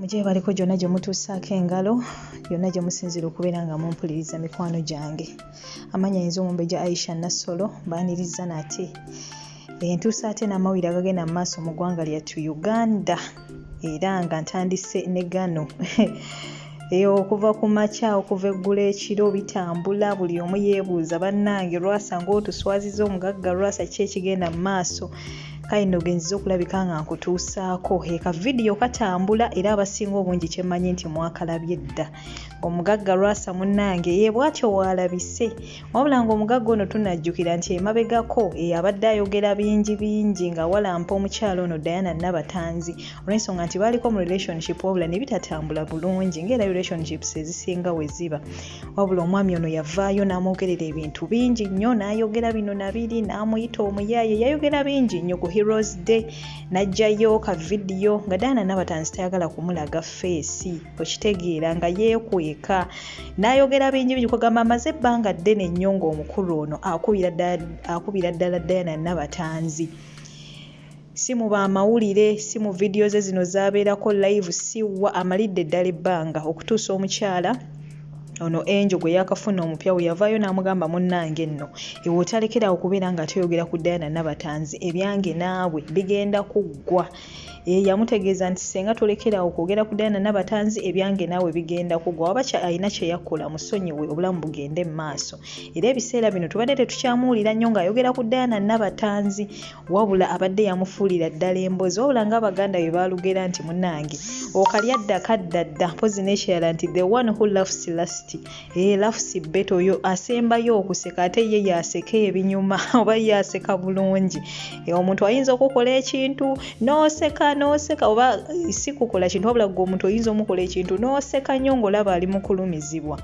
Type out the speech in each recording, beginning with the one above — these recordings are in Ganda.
Mugyebaleko gyonna gye mutuusaako engalo, yonna gye musinziira okubeera nga mumpuliriza mikwano gyange. Amannya nze Omumbejja Aisha Nassolo, mbaanirizza nate. Entuusa ate n'amawulire agagenda mu maaso mu ggwanga lyattu Uganda era nga ntandise ne gano. Okuva ku makya okuva eggulo ekiro bitambula buli omu yeebuuza bannange Lwasa ng'otuswaziza omugagga Lwasa ki ekigenda mu maaso? Kale nno genzize okulabika nga nkutuusaako ka vidiyo katambula era abasinga obungi kye mmanyi nti mwakalabye dda. Omugagga Lwasa munnange ye bw'atyo w'alabise. Wabula ng'omugagga ono tunajjukira nti emabegako abadde ayogera bingi bingi ng'awalampa omukyala ono Diana Nabatanzi olw'ensonga nti baaliko mu relationship wabula ne bitatambula bulungi ng'era relationships ezisinga we ziba. Wabula omwami ono yavaayo n'amwogerera ebintu bingi nnyo n'ayogera bino na biri n'amuyita omuyaaye yayogera bingi nnyo ku Heroes Day n'aggyayo ka vidiyo nga Diana Nabatanzi tayagala kumulaga feesi okitegeera nga yeekweka n'ayogera bingi bingi kwegamba amaze ebbanga ddene nnyo ng'omukulu ono akubira ddala Diana Nabatanzi. Si mu baamawulire, si mu vidiyo ze zino z'abeerako live, si wa, amalidde ddala ebbanga okutuusa omukyala ono Angel gwe yaakafuna omupya bwe yavaayo n'amugamba munnange nno ewe otalekera awo kubeera nga ate oyogera ku Diana Nabatanzi ebyange naawe bigenda kuggwa. Yamutegeeza nti ssenga tolekera awo kwogera ku Diana Nabatanzi ebyange naawe bigenda kuggwa waba alina kye yakola musonyiwe obulamu bugende mu maaso. Era ebiseera bino tubadde tetukyamuwulira nnyo ng'ayogera ku Diana Nabatanzi Wabula abadde yamufuulira ddala embozi wabula nga Abaganda bwe baalugera nti munnange okalya dda kadda dda mpozzi n'ekirala nti the one who laughs last eh, laughs better oyo asembayo okuseka ate ye y'aseka ebinyuma oba ye aseka bulungi. Eh, omuntu ayinza okukola ekintu n'oseka n'oseka oba eh, si kukola kintu wabula gwe omuntu oyinza omukola ekintu n'oseka nnyo ng'olaba ali mu kulumizibwa.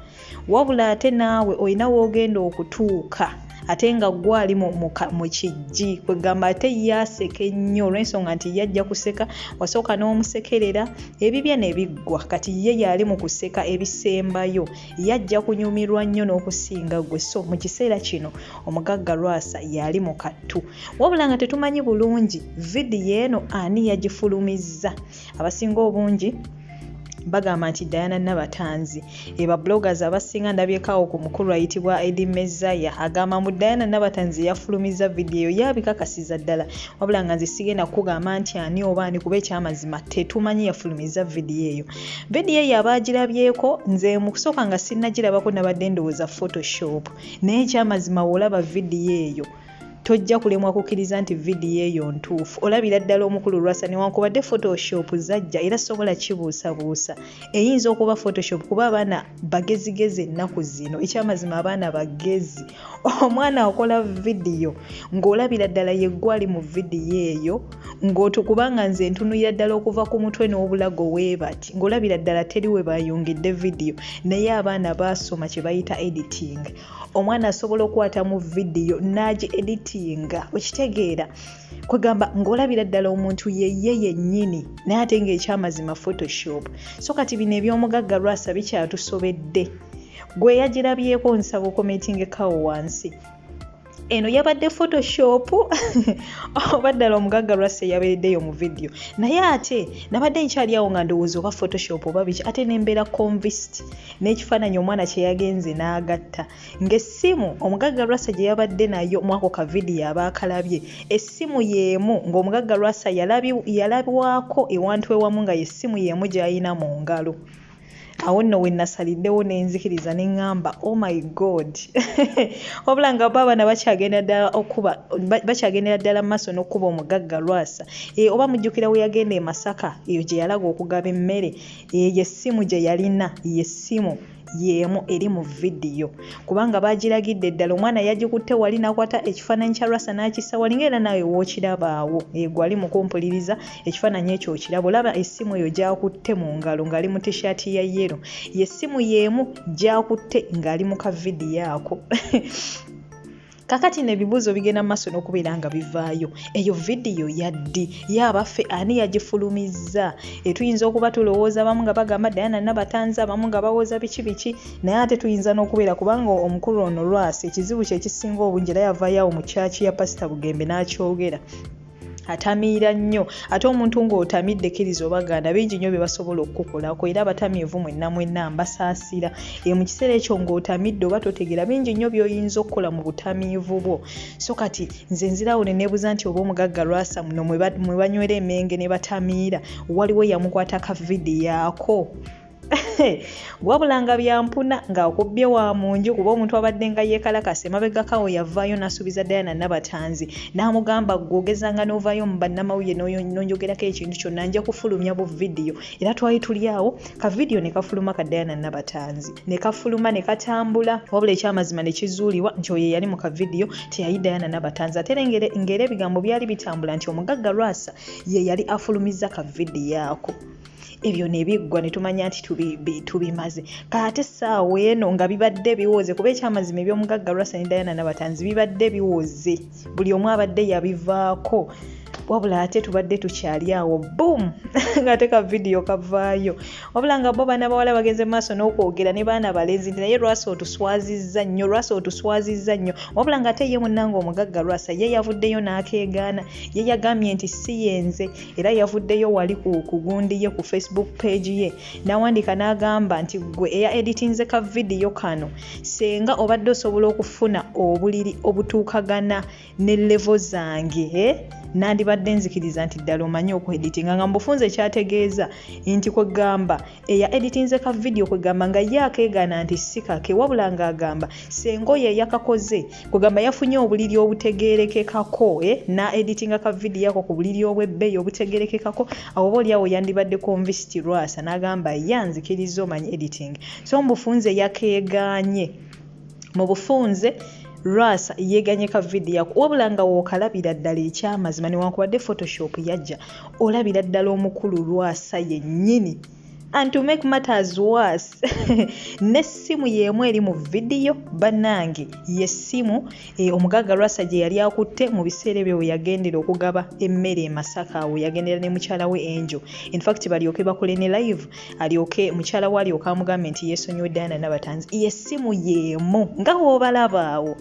Wabula ate naawe olina w'ogenda okutuuka ate nga ggwe ali mu kijji kwegamba ate ye aseka ennyo olw'ensonga nti ye ajja kuseka wasooka n'omusekerera ebibye ne biggwa kati ye y'ali mu kuseka ebisembayo ye ajja kunyumirwa nnyo n'okusinga ggwe so mu kiseera kino omugagga Lwasa y'ali mu kattu wabula nga tetumanyi bulungi vidiyo eno ani yagifulumizza abasinga obungi bagamba nti Diana Nabatanzi. E ba bloggers abasinga ndabyeko awo ku mukulu ayitibwa Eddie Mezaya agamba mbu Diana Nabatanzi yafulumizza vidiyo eyo yabikakasiza ddala wabula nga nze sigenda kukugamba nti ani oba ani kuba ekyamazima tetumanyi yafulumizza vidiyo eyo. Vidiyo eyo abaagirabyeko nze mu kusooka nga sinnagirabako nabadde ndowooza photoshop naye ekyamazima w'olaba vidiyo eyo Tojja kulemwa kukkiriza nti vidiyo eyo ntuufu. Olabira ddala omukulu Lwasa newankubadde photoshop zajja era sobola kibuusabuusa. Eyinza okuba photoshop kuba abaana bagezigezi ennaku zino. Ekyamazima abaana bagezi. Omwana akola vidiyo ng'olabira ddala yeggwe ali mu vidiyo eyo ng'otu kubanga nze ntunulira ddala okuva ku mutwe n'obulago weebati ng'olabira ddala teri we bayungidde vidiyo naye abaana baasoma kye bayita editing. Omwana asobola okukwata mu vidiyo n'agi editinga okitegeera kwegamba ng'olabira ddala omuntu yeye yennyini naye ate ng'ekyamazima photoshop so kati bino eby'omugagga Lwasa bikyatusobedde gwe yagirabyeko nsaba okomentingekawo wansi eno yabadde photoshop oba ddala omugagga Lwasa yabeereddeyo mu vidiyo naye ate nabadde nkyali awo nga ndowooza oba photoshop oba biki ate nembeera convinced n'ekifaananyi omwana kye yagenze n'agatta ng'essimu omugagga Lwasa gye yabadde nayo mu ako ka vidiyo abaakalabye essimu y'emu ng'omugagga Lwasa yalabwako ewantu ewamu nga y'essimu y'emu gy'alina mu ngalo. Awo nno we nasaliddewo ne nzikiriza ne ŋŋamba oh my God wabula nga bo abaana bakyagenda ddala okuba bakyagendera ddala mu maaso n'okukuba omugagga Lwasa. Eh, oba mujjukira we yagenda e Masaka eyo gye yalaga okugaba emmere eyo essimu gye yalina y'essimu y'emu eri mu vidiyo kubanga baagiragidde ddala omwana yagikutte wali n'akwata ekifaananyi kya Lwasa n'akissa wali ng'era naawe w'okiraba awo gwe ali mu kumpuliriza ekifaananyi ekyo okiraba olaba essimu eyo gy'akutte mu ngalo ng'ali mu t-shirt ya yellow y'essimu y'emu gy'akutte ng'ali mu kavidiyo ako Kakati no ebibuuzo bigenda mu maaso n'okubeera nga bivaayo. Eyo vidiyo ya ddi? Ye abaffe ani yagifulumizza? E, tuyinza okuba tulowooza abamu nga bagamba Diana Nabatanzi, abamu nga bawooza biki biki, naye ate tuyinza n'okubeera kubanga omukulu ono Lwasa ekizibu kye ekisinga obungi era yavaayo awo mu kyaki ya Pasita Bugembe n'akyogera. Atamiira nnyo. Ate omuntu ng'otamidde kkiriza oba gaana, bingi nnyo bye basobola okukukolako era abatamiivu mwenna mwenna mbasaasira. E mu kiseera ekyo ng'otamidde oba totegeera, bingi nnyo by'oyinza okukola mu butamiivu bwo. So kati nze nzirawo ne neebuuza nti oba omugagga Lwasa muno mwe banywera emenge ne batamiira, waliwo eyamukwata ka vidiyo ako? Wabula nga byampuna ng'akubbye wa mu nju kuba omuntu abadde nga yeekalakasa emabegako awo yavaayo n'asuubiza Diana Nabatanzi n'amugamba ggwe ogezanga n'ovaayo mu bannamawulire n'onjogerako ekintu kyonna nja kufulumya bu vidiyo era twali tuli awo ka vidiyo ne kafuluma ka Diana Nabatanzi ne kafuluma ne katambula wabula ekyamazima ne kizuulibwa nti oyo eyali mu ka vidiyo teyali Diana Nabatanzi ate era ng'era ebigambo byali bitambula nti omugagga Lwasa ye yali afulumizza ka vidiyo ako. Ebyo ne biggwa ne tumanya nti tubimaze. Kati ate essaawa eno nga bibadde biwoze kuba ekyamazima eby'omugagga Lwasa ne Diana Nabatanzi bibadde biwoze, buli omu abadde yabivaako, wabula ate tubadde tukyali awo boom ng'ate ka vidiyo kavaayo. Wabula nga bo baana bawala bagenze mu maaso n'okwogera ne baana balenzi nti naye Lwasa otuswazizza nnyo, Lwasa otuswazizza nnyo. Wabula ng'ate ye munnange omugagga Lwasa ye yavuddeyo n'akeegaana, ye yagambye nti si yenze. Era yavuddeyo wali ku gundi ye ku Facebook page ye n'awandiika n'agamba nti ggwe eya editinze ka vidiyo kano senga obadde osobola okufuna obuliri obutuukagana ne levo zange eh? Nandibadde nzikiriza nti ddala omanyi okweditinga nga mu bufunze kyategeeza nti kwegamba eya editinze ka vidiyo kwegamba nga ye akeegaana nti si kake wabula ng'agamba senga oyo eyakakoze kwegamba yafunye obuliri obutegeerekekako eh, na editinga ka vidiyo ako ku buliri obw'ebbeeyi obutegeerekekako awo oba oliawo yandibadde convinced Lwasa n'agamba ye anzikiriza omanyi editing so mu bufunze yakeegaanye mu bufunze Lwasa yeeganye ka vidiyo ako wabula nga w'okalabira ddala ekyamazima newankubadde Photoshop yajja olabira ddala omukulu Lwasa yennyini. And to make matters worse n'essimu y'emu eri mu vidiyo bannange y'essimu e, omugagga Lwasa gye yali akutte mu biseera ebyo we yagendera okugaba emmere e Masaka awo yagendera ne mukyala we Angel in fact balyoke bakole ne live alyoke mukyala we alyoke amugambe nti yeesonyiwe Diana Nabatanzi y'essimu y'emu nga w'obalaba awo.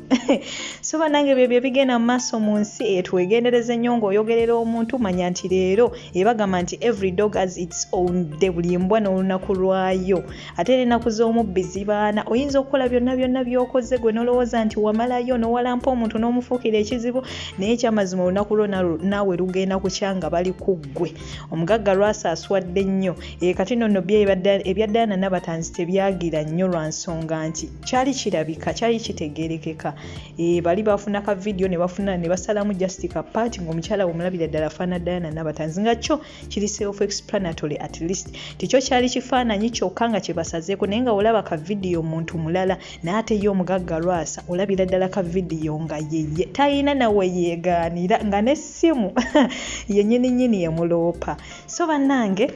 So bannange byebyo ebigenda mu maaso mu nsi e, twegendereze nnyo ng'oyogerera omuntu manya nti leero ebagamba nti every dog has its own day, buli mbwa n'olunaku lwayo ate era ennaku z'omubbi zibaana. Oyinza okukola byonna byonna by'okoze gwe n'olowooza nti wamalayo n'owalampa omuntu n'omufuukira ekizibu naye ekyamazima olunaku lwo naawe lugenda kukya nga bali ku ggwe. Omugagga Lwasa aswadde nnyo e, kati nno nno byo ebya Diana Nabatanzi tebyagira nnyo lwa nsonga nti kyali kirabika kyali kitegeerekeka e, bali bafuna ka vidiyo ne bafuna ne basalamu just ka part ng'omukyala bw'omulabira ddala afaana Diana Nabatanzi nga kyo kiri self explanatory at least tikyo kyali kifaananyi kyokka nga kye basazeeko naye nga olaba ka vidiyo muntu mulala naye ate ye omugagga Lwasa olabira ddala ka vidiyo nga yeye talina nawe yeegaanira nga n'essimu yennyini nnyini emuloopa. So bannange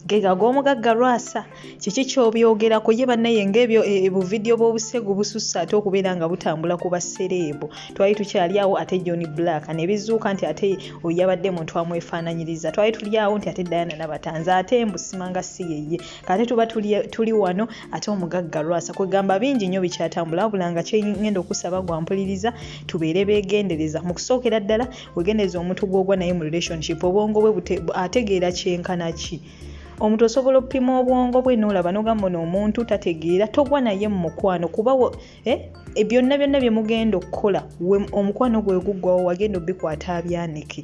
ge ag'omugagga Lwasa kiki ky'obyogerako ye bannaye ng'ebyo e, buvidiyo bw'obusegu bususse ate okubeera nga butambula ku basereebu. Twali tukyali awo ate John Black ne bizuuka nti ate oyo yabadde muntu amwefaananyiriza. Twali tuli awo nti ate Diana Nabatanzi ate mbu simanga si yeye. Kate tuba tuli wano ate omugagga Lwasa kwegamba bingi nnyo bikyatambula wabula nga kye ngenda okusaba gwampuliriza tubeere beegendereza. Mu kusookera ddala wegendereza omuntu gw'ogwa naye mu relationship obwongo bwe ategeera kyenkana ki. Omuntu osobola okupima obwongo bwe n'olaba n'ogamba ono omuntu tategeera togwa naye mu mukwano kuba byonna byonna bye mugenda okukola omukwano gwe guggwawo wagenda obikwata abyanike.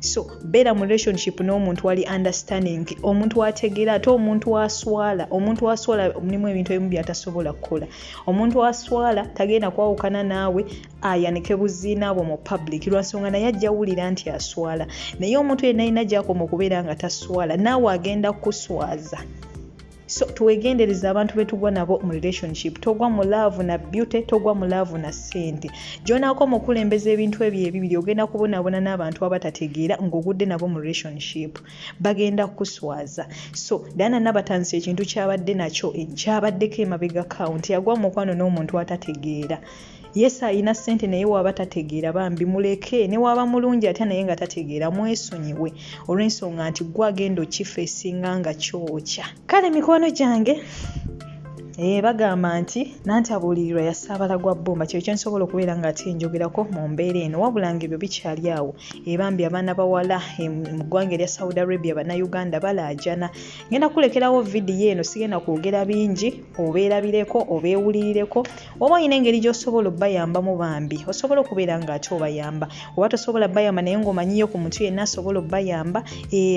So beera mu relationship n'omuntu ali understanding, omuntu ategeera ate omuntu aswala. Omuntu aswala mulimu ebintu ebimu by'atasobola kukola. Omuntu aswala tagenda kwawukana naawe ayanike buziina bwo mu public lwa nsonga naye ajja wulira nti aswala. Naye omuntu yenna alina gy'akoma okubeera nga taswala naawe agenda kukuswaza. So twegendereza abantu betugwa nabo mu relationship. Togwa mu love na beauty, togwa mu love na ssente. Gy'onaakoma okulembeza ebintu ebyo ebibiri ogenda kubonaabona n'abantu abatategeera ng'ogudde nabo mu relationship. Bagenda kukuswaza. So Diana Nabatanzi ekintu ky'abadde nakyo kyabaddeko emabegako awo nti yagwa mu mukwano n'omuntu atategeera. Yes alina ssente naye waaba tategeera bambi muleke ne waaba mulungi atya naye nga tategeera mwesonyiwe olw'ensonga nti ggwe agenda okifeesinga nga kyokya. Kale mikwano gyange Bagamba nti nantabuulirirwa yasaabala gwa bbumba, kyo kye nsobola okubeera nga ate njogerako mu mbeera eno, wabula ng'ebyo bikyali awo. Bambi abaana bawala mu ggwanga erya Saudi Arabia, Bannayuganda balaajana. Ngenda kulekerawo vidiyo eno, sigenda kwogera bingi, obeerabireko, obeewulirireko. Oba olina engeri gy'osobola obbayambamu, bambi osobola okubeera ng'ate obayamba, oba tosobola bayamba naye ng'omanyiyo ku muntu yenna asobola obbayamba,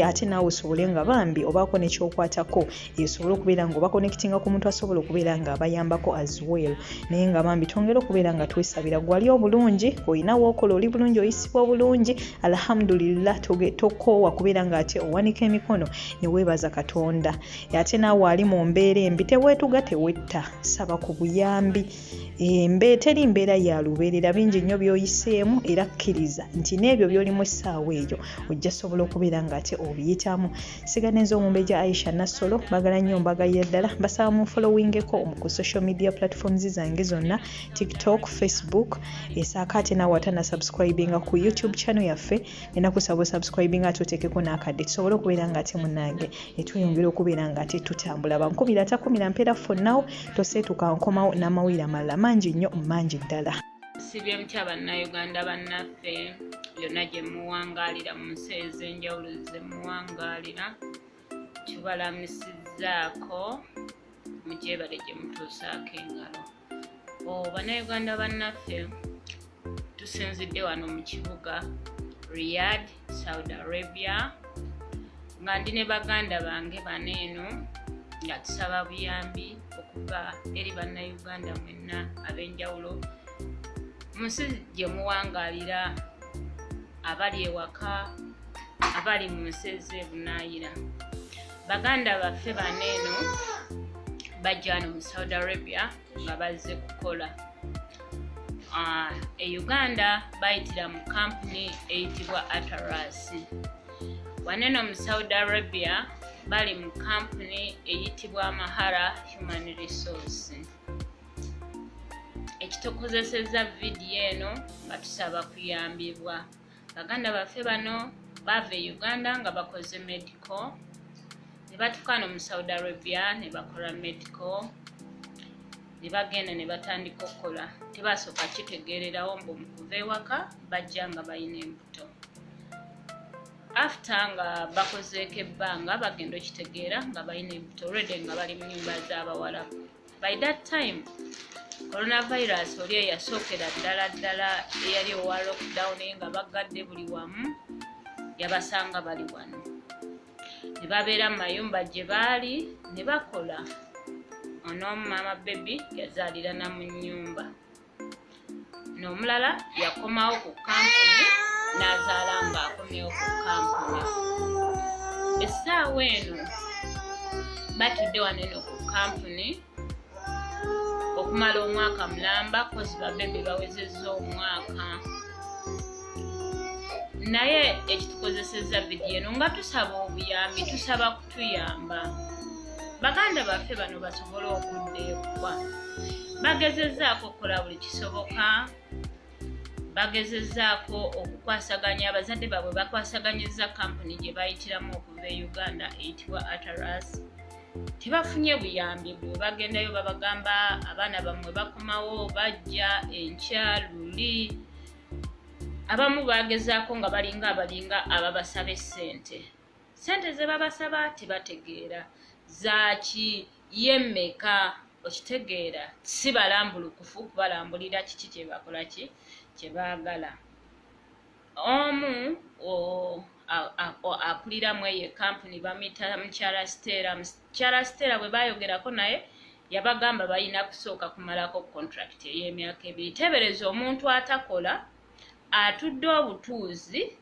ate naawe osobole nga bambi obaako nekyokwatako, osobole okubeera nga oba connectinga ku muntu asobola okubeera nga abayambako as well. Naye nga bambi twongere okubeera nga twesabira. Gwali obulungi, olina wookola, oli bulungi, oyisibwa obulungi, alhamdulillah, tokoowa kubeera nga ate owanika emikono ne weebaza Katonda. Ate naawe ali mu mbeera embi, teweetuga, tewetta, saba ku buyambi. Teri mbeera ya lubeerera, bingi nnyo by'oyiseemu, era kkiriza nti n'ebyo by'olimu essaawa eyo ojja sobola okubeera ng'ate obiyitamu. Sigadde nze Omumbejja Aisha Nassolo, bagala nnyo, mbagalira ddala. Basaba munfollowingeko ku social media platforms zange zonna, TikTok, Facebook, esaako ate naawe atana subscribinga ku YouTube channel yaffe, ngenda kusaba osubscribinga ate oteekeko n'akadde, tusobole okubeera nga ate munnange etweyongera okubeera nga ate tutambula. Bankubira atakumira mpeera. For now toseetuka, nkomawo n'amawulire amalala mangi nnyo, mangi ddala. Sibye mutya Bannayuganda bannaffe yonna gye muwangaalira mu nsi ez'enjawulo ze muwangaalira? Tubalamisizzaako, mugyebale gye mutuusaako engalo. Bannayuganda bannaffe, tusinzidde wano mu kibuga Riyadh, Saudi Arabia, nga ndi ne baganda bange bano eno, nga tusaba buyambi okuva eri Bannayuganda mwenna ab'enjawulo mu nsi gye muwangaalira, abali ewaka, abali mu nsi ez'ebunaayira. Baganda baffe bano eno bajja wano mu Saudi Arabia nga bazze kukola. E Uganda bayitira mu kampuni eyitibwa Ataras. Wano eno mu Saudi Arabia bali mu kampuni eyitibwa Mahara Human Resource. Ekitukozesezza vidiyo eno nga tusaba kuyambibwa, baganda baffe bano baava e Uganda nga bakoze medical, ne batuuka no mu Saudi Arabia ne bakola medical, ne bagenda ne batandika okukola. Tebasooka kitegeererawo mbu mu kuva ewaka bajja nga balina embuto. After nga bakozeeko ebbanga, bagenda okitegeera nga balina embuto already, nga bali mu nyumba z'Abawalabu. By that time coronavirus oli eyasookera ddala ddala, eyali owa lockdown nga baggadde buli wamu, yabasanga bali wano, ne babeera mu mayumba gye baali ne bakola. Onoomu maama baby yazaalira na mu nnyumba, n'omulala yakomawo ku kampuni n'azaala ng'akomyewo ku kampuni. Essaawa eno batudde wano eno ku kampuni okumala omwaka mulamba, 'cause ba baby bawezezza omwaka. Naye ekitukozesezza vidiyo eno nga tusaba obuyambi, tusaba kutuyamba baganda baffe bano basobole okudda ekuba. Bagezezzaako okukola buli kisoboka, bagezezzaako okukwasaganya abazadde baabwe, bakwasaganyiza kampuni gye bayitiramu okuva e Uganda eyitibwa Ataras, tebafunye buyambi. Bwe bagendayo babagamba abaana bammwe bakomawo, bajja enkya luli. Abamu bagezaako nga balinga abalinga ababasaba essente, sente ze babasaba tebategeera zaaki, yemmeka, okitegeera? Si balambulukufu kubalambulira kiki kyebakola, ki kyebaagala. Omu akuliramu eyo ekampuni bamuyita mukyala Stera. Mukyala Stera bwe bayogerako naye yabagamba balina kusooka kumalako contract ey'emyaka 2. Tebereza omuntu atakola, atudde obutuuzi,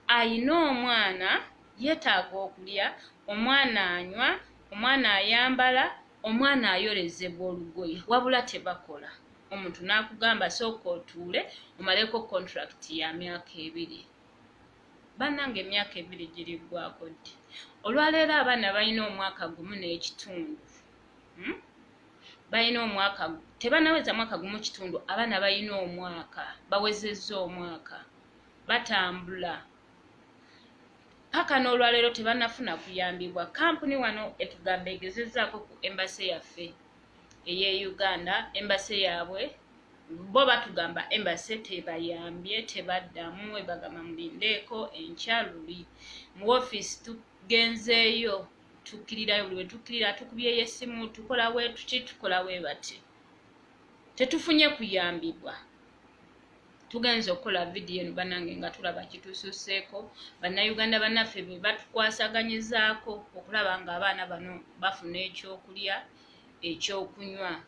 ayina omwana yeetaaga okulya, omwana anywa, omwana ayambala, omwana ayolezebwa olugoye, wabula tebakola. Omuntu n'akugamba sooka otuule omaleko contract ya myaka 2. Bannange, emyaka 2 giriggwako ddi? Olwaleero abaana balina omwaka gumu n'ekitundu, Balina omwaka, tebanaweza mwaka gumu kitundu. Abaana balina omwaka, bawezezza omwaka, batambula paka n'olwaleero tebannafuna kuyambibwa. Kampuni wano etugamba egezezzaako ku embassy yaffe. ey'e Uganda, embassy yaabwe bo batugamba embassy tebayambye, tebaddamu, ebagamba mulindeeko enkya luli. Mu ofiisi tugenzeeyo, tukkirirayo, buli we tukkirira tukubyeyo essimu, tukola we tuki, tukola we bati, tetufunye kuyambibwa. Tugenze okukola vidiyo eno bannange nga tulaba kitususeeko. Bannayuganda bannaffe be batukwasaganyizaako okulaba nga abaana bano bafuna ekyokulya, ekyokunywa.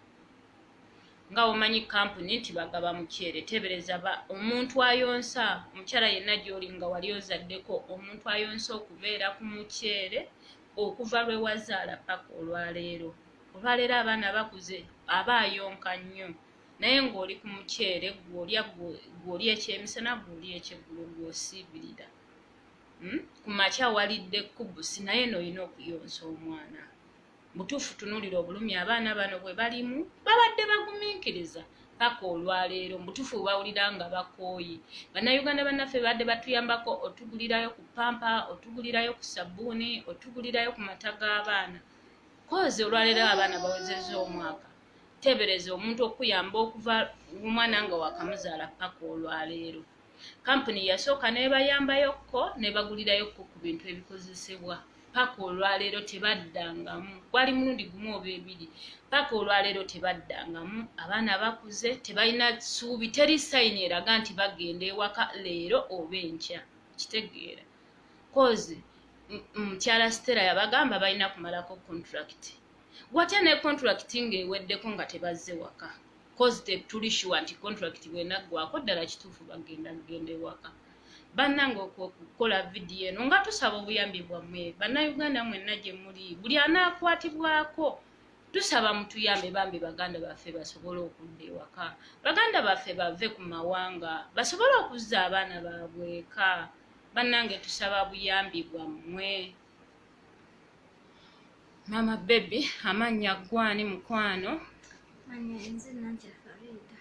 Nga omanyi kampuni nti bagaba muceere, teebereza omuntu ayonsa, omukyala yenna gy'oli nga wali ozaddeko, omuntu ayonsa okubeera ku muceere okuva lwe wazaala paka olwaleero. Olwaleero abaana bakuze, aba ayonka nnyo, naye ng'oli ku muceere, gw'olya, gw'olya ekyemisana, gw'olya ekyeggulo, gw'osiibirira. Ku makya walidde kubusi, naye n'olina okuyonsa omwana. Butuufu tunuulira obulumi abaana bano bwe balimu, babadde bagumiikiriza paka olwaleero. Mubutuufu bawulira nga bakooye. Bannayuganda bannaffe badde batuyambako otugulirayo ku pampa, otugulirayo ku sabbuuni, otugulirayo ku mata g'abaana. Kozi olwaleero abaana bawezezza omwaka. Teebereza omuntu okuyamba okuva omwana nga wakamuzaala paka olwaleero. Kampuni yasooka n'ebayambayokko, n'ebagulirayokko ku bintu ebikozesebwa, paka olwaleero tebaddangamu. Gwali mulundi gumu oba ebiri, paka olwaleero tebaddangamu. Abaana bakuze, tebalina ssuubi, teri sayini eraga nti bagenda ewaka leero oba enkya. Kitegeera kozi mukyala Stella yabagamba balina kumalako contract. Watya ne contract ng'eweddeko nga tebazze waka? Kozi tetuli sure nti contract bwenaggwako ddala kituufu bagenda kugenda ewaka. Bannange, okukola vidiyo eno nga tusaba obuyambi bwammwe bannayuganda mwenna gye muli, buli anaakwatibwako tusaba mutuyambe bambi, baganda baffe basobole okudda ewaka, baganda baffe bave ku mawanga basobole okuzza abaana baabwe eka. Bannange, tusaba buyambi bwammwe. Mama baby, amannya gwani mukwano? Manya nze Nankya Farida.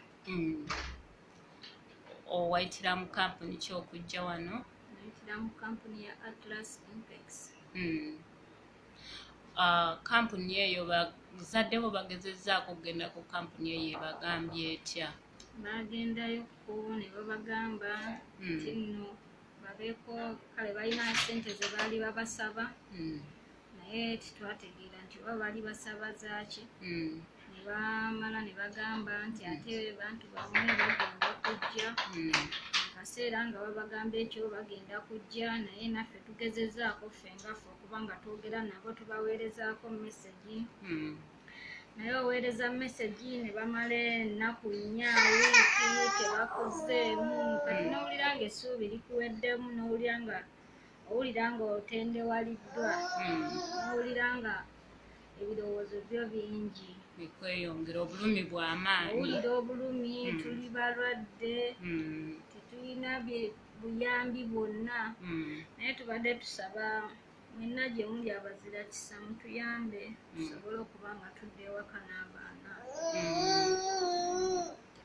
Owayitira mu kampuni ki okujja wano? Nayitira mu kampuni ya Atlas Impex. Kampuni eyo bazadde bo bagezezzaako okugenda ku kampuni eyo, ebagambye etya? Bagendayokko ne babagamba nti nno babeeko, kale balina ssente ze baali babasaba, naye tetwategeera nti oba baali basaba zaaki. Ne bamala ne bagamba nti ate bantu bamwe bagenda kujja. Kaseera nga babagamba ekyo, bagenda kujja, naye naffe tugezezaako ffe nga ffe okuba nga twogera nabo, tubaweerezaako message, naye oweereza message ne bamala ennaku 4, wiiki, tebakuzeemu. Kati n'owulira nga essuubi likuweddemu, n'owulira nga owulira nga otendewaliddwa, n'owulira nga ebirowoozo byo bingi. Bikweyongera, obulumi bw'amaanyi. Owulira obulumi. Tuli balwadde, tetulina buyambi bwonna, naye tubadde tusaba mwenna gye muli abazira kisa mutuyambe tusobole okuba nga tudda ewaka n'abaana.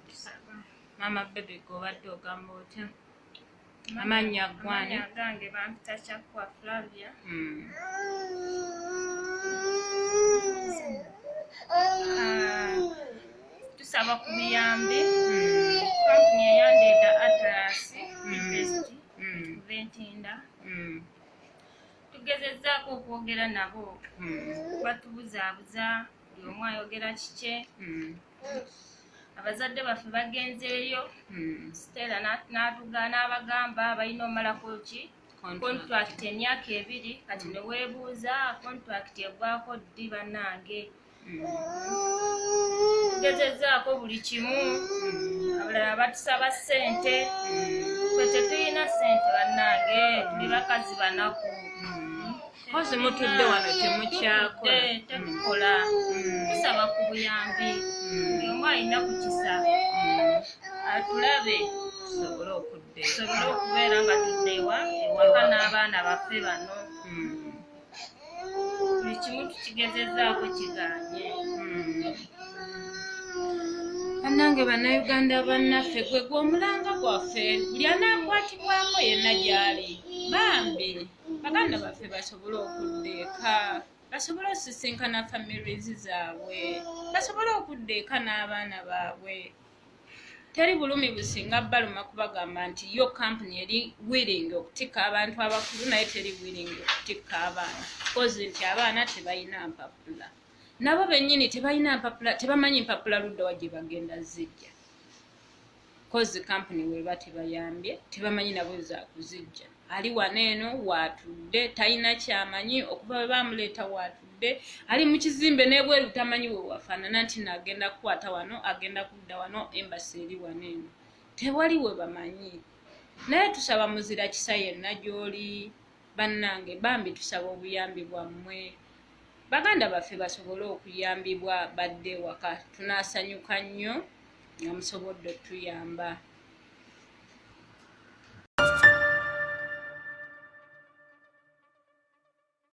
Tusaba. Mama baby, gobadde ogamba otya? Amannya gwani? Amannya gange bampita Kyakwa Flavia. Ah, tusaba ku buyambi. Kampuni eyandeeta Atlas Invest kuva Entinda. Tugezezzaako okwogera nabo, batubuzaabuza, buli omu ayogera kikye. Abazadde baffe bagenzeeyo, Stella n'atugaana, n'abagamba balina omalako ki? Contract emyaka 2. Kati ne weebuuza contract eggwako ddi bannange? Tugezezzaako buli kimu. Abalala batusaba ssente, ffe tetulina ssente bannange, tuli bakazi banaku. Kozi mutudde wano temukyakola. Tutudde, tetukola. Tusaba ku buyambi, buli omu alina ku kisa atulabe tusobole okudda. Tusobole okubeera nga tudda ewaka n'abaana baffe bano. Buli kimu tukigezezzaako kigaanye. Bannange bannayuganda bannaffe, gwe gw'omulanga gwaffe, buli anaakwatibwako yenna gy'ali, bambi baganda baffe basobole okudda eka. Basobole osisinkana families zaabwe, basobole okudda eka n'abaana baabwe. Teri bulumi businga baluma kubagamba nti yo kampuni eri willing okutikka abantu abakulu, naye teri willing okutikka abaana, 'cause nti abaana tebalina mpapula, nabo bennyini tebalina mpapula, tebamanyi mpapula ludda wa gye bagenda zijja, 'cause kampuni weba tebayambye, tebamanyi nabo zakuzijja. Ali wano eno waatudde, talina kyamanyi okuva bwe bamuleeta, waatudde ali mu kizimbe n'ebweru tamanyi we wafaanana, nti naagenda kukwata wano, agenda kudda wano, embassy eri wano eno, tewali we bamanyi. Naye tusaba muzira kisa yenna gy'oli, bannange, bambi tusaba obuyambi bwammwe, baganda baffe basobole okuyambibwa badde ewaka. Tunaasanyuka nnyo nga musobodde otuyamba.